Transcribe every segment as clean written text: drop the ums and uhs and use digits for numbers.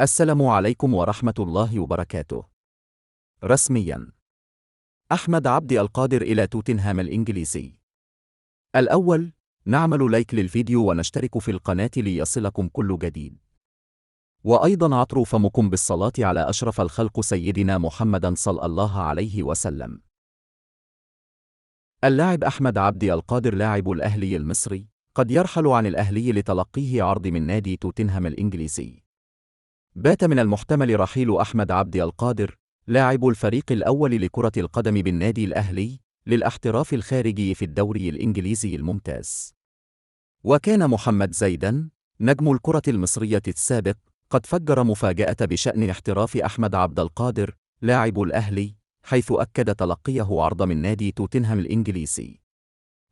السلام عليكم ورحمة الله وبركاته. رسمياً أحمد عبد القادر إلى توتنهام الإنجليزي. الأول، نعمل لايك للفيديو ونشترك في القناة ليصلكم كل جديد، وأيضاً عطروا فمكم بالصلاة على أشرف الخلق سيدنا محمد صلى الله عليه وسلم. اللاعب أحمد عبد القادر لاعب الأهلي المصري قد يرحل عن الأهلي لتلقيه عرض من نادي توتنهام الإنجليزي. بات من المحتمل رحيل أحمد عبد القادر لاعب الفريق الأول لكرة القدم بالنادي الأهلي للاحتراف الخارجي في الدوري الإنجليزي الممتاز. وكان محمد زيدان نجم الكرة المصرية السابق قد فجر مفاجأة بشأن احتراف أحمد عبد القادر لاعب الأهلي، حيث أكد تلقيه عرض من نادي توتنهام الإنجليزي.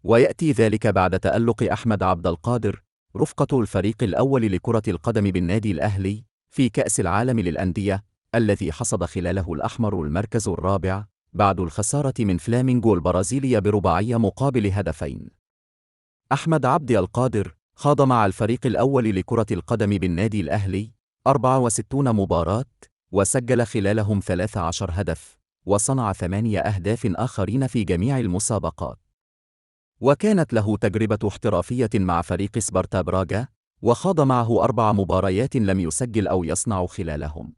ويأتي ذلك بعد تألق أحمد عبد القادر رفقة الفريق الأول لكرة القدم بالنادي الأهلي في كأس العالم للأندية، الذي حصد خلاله الأحمر المركز الرابع بعد الخسارة من فلامينغو البرازيلية برباعية مقابل هدفين. أحمد عبد القادر خاض مع الفريق الأول لكرة القدم بالنادي الأهلي 64 مباراة، وسجل خلالهم 13 هدف، وصنع 8 أهداف آخرين في جميع المسابقات. وكانت له تجربة احترافية مع فريق سبارتا براغا، وخاض معه 4 مباريات لم يسجل أو يصنع خلالهم.